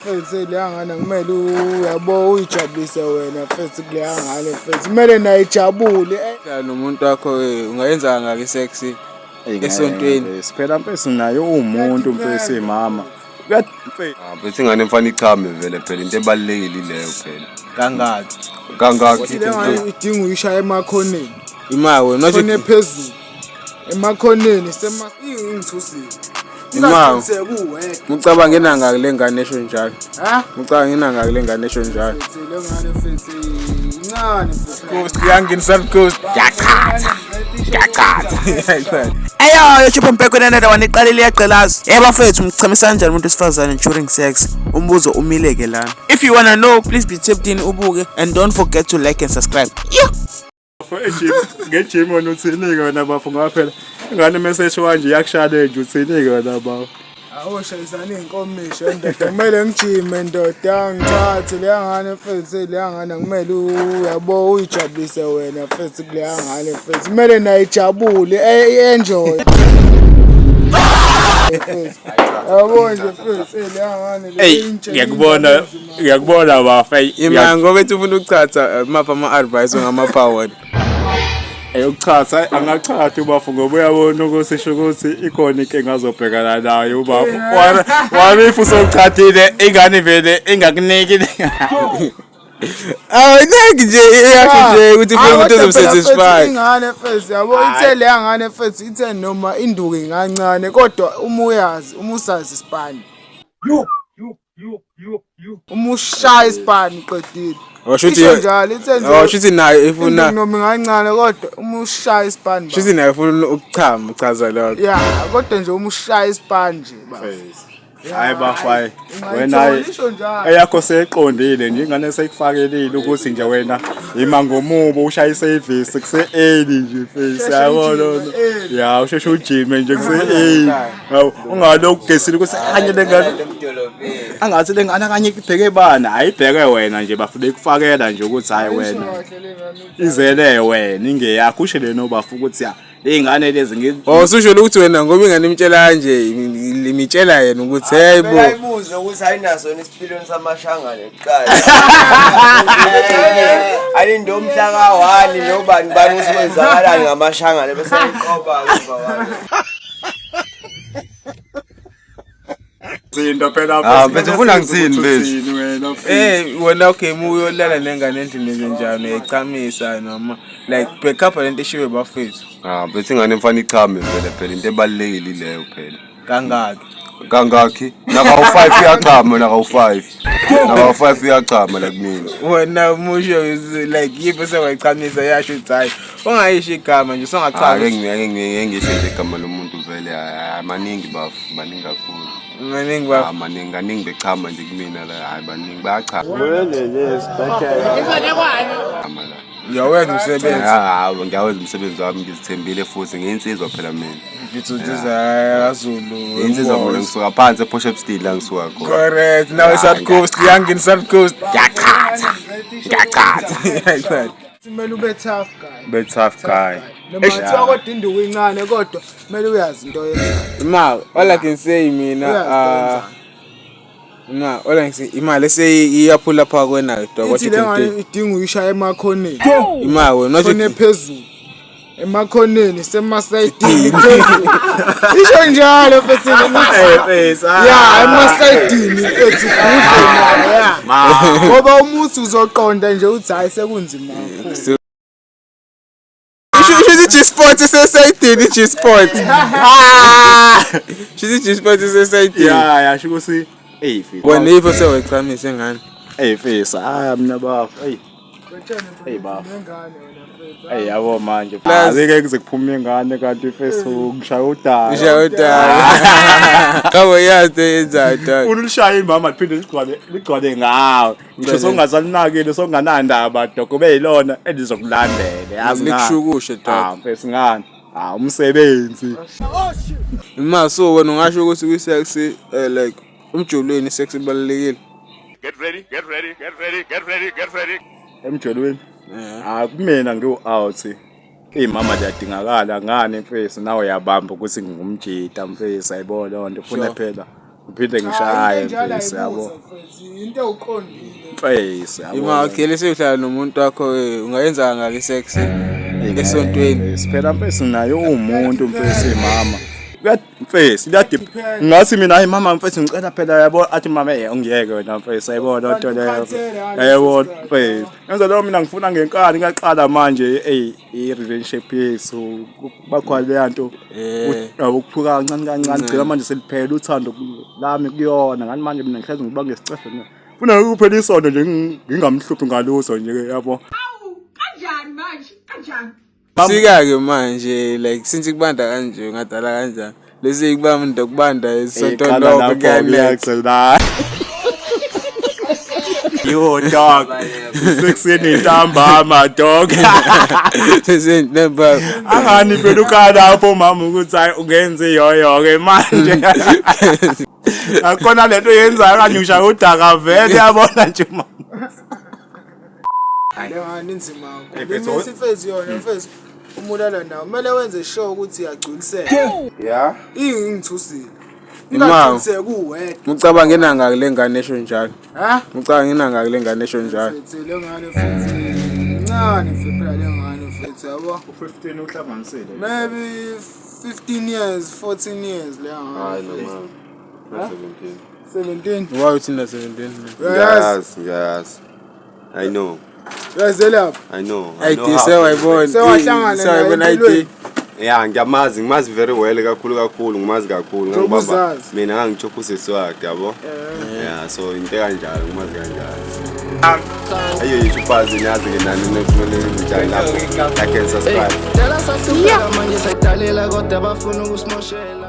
Mfethu, leya ngane kumele uyabo uyijabulise wena mfethu kuleya ngane mfethu, kumele naye ijabule. Hlala nomuntu wakho, ungayenza kangaki sex esontweni? Siphela mfethu, naye uwumuntu mfethu, mama. Ah, bese ingane mfana ichame vele phela, into ebalulekile ileyo phela. Kangaki? Kangaki? Le ngane idinga uyishaya emakhoneni. Ima wena khona not ephezulu. Emakhoneni sema ingithusile. Ima. Ungaqiniseki uwedwa. Mucabange nangaki le ngane esho njalo? Ha? Mucabange nangaki le ngane esho njalo? Mfethu, le ngane mfethu incane mfethu. Coast, young in South Coast. Ngiyachatha. Ngiyachatha. Eyo, yochipha mpeko nene wani iqalile iyagqilaza. Hey bafethu, mchamisa kanjani umuntu wesifazane during sex? Umbuzo umile ke lana. If you wanna know, please be tapped in ubuke and don't forget to like and subscribe. Yeah. Ngejim wena uthini-ke wena bafo, ngoba phela ingane message kanje iyakushalenje, uthini-ke wena bafo? Awoshayisana iy'nkomishi ndoda, kumele ngijime ndoda, ngichathe leya ngane mfethu, leya ngane kumele uyabo uyijabulise wena mfethu kuleya ngane mfethu, kumele naye ijabule, i-enjoy. Mfethu, yabo nje mfethu, leya ngane le Eyi, intshe ngiyakubona, inzima. Ngiyakubona bafo, eyi. Ima ngoba ethi ufuna ukuchatha, mapha ama-advice ongamapha wona? Eyokuchatha, angachathi ubafo ngoba uyabona ukuthi sho ukuthi ikhona inkinga azobhekana nayo ubafo. Wami if usochathile ingane vele ingakuniki. Awu, naki nje iyasho nje ukuthi ufuna umuntu Hayi, kodwa phela mfethu, ozomsatisfy. Ingane mfethu, yabo, ithe leya ngane mfethu, ithe noma induku ingancane kodwa uma uyazi, uma usazi isipani. Uma ushaya isipani uqedile. Washo ukuthi Isho njalo, ithe nje. Washo ukuthi nayo ifuna Induku noma ingancane kodwa uma ushaya isipani. Shuthi nayo ifuna ukuchama, uchaza lokho. Ya, kodwa nje uma ushaya isipani nje ba. Hayi bafo, hayi. Ungayithola, Wena isho njalo. eyakho seyiqondile nje, ingane seyikufakelile ukuthi nje wena ima ngomumo ushaya isevisi kuse-early nje face, Usheshe yabona. ujime early. Ya, usheshe ujime nje kuse-early. Hawu, ungalokhu ugesile ukuthi kanye le ngane angathi le ngane akanye ibheke bani, ayibheke wena nje bafo, bekufakela nje ukuthi hayi wena Isho kahle le ngane. Izele wena ingeyakho, usho lena bafo ukuthi ya ley'ngane lezi Oh, ususho ukuthi wena ngoba ingane imtshela kanje, imitshela yena ukuthi hey bo. Kumele ayibuze ukuthi ayinaso yini isipiliyoni samashangane kuqala. Alinde umhla ka-1 nobani bani ukuthi kwenzakalani ngamashangane bese ayiqoba-ke emva kwalokho. Zinto phela. Ah, mfethu, ufuna ngithini, mfethu? Uthini wena mfethu? Wena okay, muyolala nengane endlini kanjani, uyayichamisa noma like back up lento eshiwe bafethu? Ah, bese ingane mfana ichame vele phela, into ebalulekile ileyo phela. Kangaki? Kangaki? Nakawu-5 uyachama, nakawu-5. Nakawu-5 uyachama la kumina. Wena musho like yiphi sewayichamisa yasho ukuthi hayi ungayisho igama nje Ah, songachaza. ngeke ngisho nje igama lomuntu vele, hayi, maningi bafo, maningi kakhulu. Maningi Ah, bafo. maningi, kaningi bechama nje kumina la, hayi baningi bayachama la. Ngiyawenza umsebenzi. Ah, ngiyawenza umsebenzi wami, ngizithembile futhi ngiyinsizwa phela mina. Mfethu kaZulu. Ngiyinsizwa mina, ngisuka phansi ePort Shepstone la ngisuka khona. Correct. Now it's South Coast, young in South Coast. Ngiyachatha. Ngiyachatha. Kumele ube tough guy. Be tough guy. Noma kuthiwa kodwa induku incane kodwa kumele uyazi into oyenzayo. Ma, all I can say mina, Uyazi into oyenzayo. ma, all I can say imali eseyiyaphula pha kwena dog, what Ithi you le can ngane do. idinga uyishaya emakhoneni. Ima wena not Khona ephezulu. Emakhoneni semasayidini phezulu. Isho njalo mfethu ukuthi ya emasayidini mfethu kuhle nayo ya. Ngoba umuthi uzoqonda nje uthi hayi sekunzima kakhulu. Isho G spot isesayidini, G spot. Ah! Shuthi G spot isesayidini. Ya, sho ukuthi ey mfethu. Wena if usewayichamisa ingane. Ey mfethu, ah mina bafo, ey. Ey bafo. Nengane wena mfethu. Ey yabo manje. Plus- Azike kuze kuphume ingane kanti mfethu ngishaya udaba. Isho udaba. Kabo yazi yenzayo dog. Ufuna ulishaya imama liphinde ligcwale ligcwale ngawe. Ngisho songasalinakile songanandaba dog, kube yilona elizokulandela. Yazi ngani? Likushukushe dog. Ah mfethu ngani? Ah, umsebenzi. Ma, so wena ungasho ukuthi kwi-sex, like umjolweni sex ibalulekile? Get ready, get ready, get ready, get ready, get ready. Emjolweni. Ah, kumina ngiwu out. Imama liyadingakala ngani mfethu, nawe uyabamba ukuthi ngingumjita mfethu, ayibo leyo nto ufuna phela. Ngiphinde ngishaye mfethu, yabo. Into uqondile. Mfethu, yabo. Ima okay lese uhlala nomuntu wakho ungayenza kangaki sex esontweni? Siphela mfethu naye uwumuntu mfethu mama. Mfethu kuyadip ngathi mina hayi mama mfethu ngicela phela yabo athi mama ungiyeke wena mfethu ayibona lento leyo. Yebo mfethu. Enza lo mina ngifuna ngenkani ngaqala manje i-relationship yethu bakhona leya nto ukuphuka kancane kancane gcina manje seliphela uthando lami kuyona ngani manje mina ngihlezi ngiba ngesicefe mina. Funa ukuphela isonto nje ngingamhluphi ngalutho nje yabo. Awu kanjani manje kanjani? Sika-ke manje like since kubanda kanje ungadala kanjani? Lesi kubanda kubanda isonto lonke kuyanetha. Yo dog. 6 ntambama dog. Sesintambama. Angani phela ukhala lapho mama ukuthi hayi ungenze yoyo ke manje. Akona lento yenzayo kanje ushaya udaka vele yabona nje mama. Lengane inzima kakhulu. Imithi mfethu yona mfethu umulala nawo kumele wenze sure ukuthi uyagculiseka. Yeah. Ingithusile. Ima. Ungagculiseki uwedwa. Ucabange nangaki le ngane esho njalo? Ha? Ucabange nangaki le ngane esho njalo? Mfethu le ngane mfethu incane mfethu phela le ngane mfethu yabo. U15 uhlanganisile. Maybe 15 years, 14 years le ngane. Hayi no mama. Not 17. 17. Why uthi na 17? Uyayazi? Ngiyazi, ngiyazi. I know. Uyazelapha. I know. I ID know how. sewayibona. Sewahlangana naye Sewayibona ID. empilweni. Yeah, ngiyamazi, ngimazi very well kakhulu kakhulu, ngimazi kakhulu. Njengoba Ngangibamba uzazi. mina ngangichopha usisi wakhe, yabo. Yeah, so into kanjalo, ngimazi kanjalo. Ayo YouTube niyazi ke nani nekumele njani lapho. Like and subscribe. Dala sasihlupheka manje sayidlalela kodwa bafuna ukusimoshela.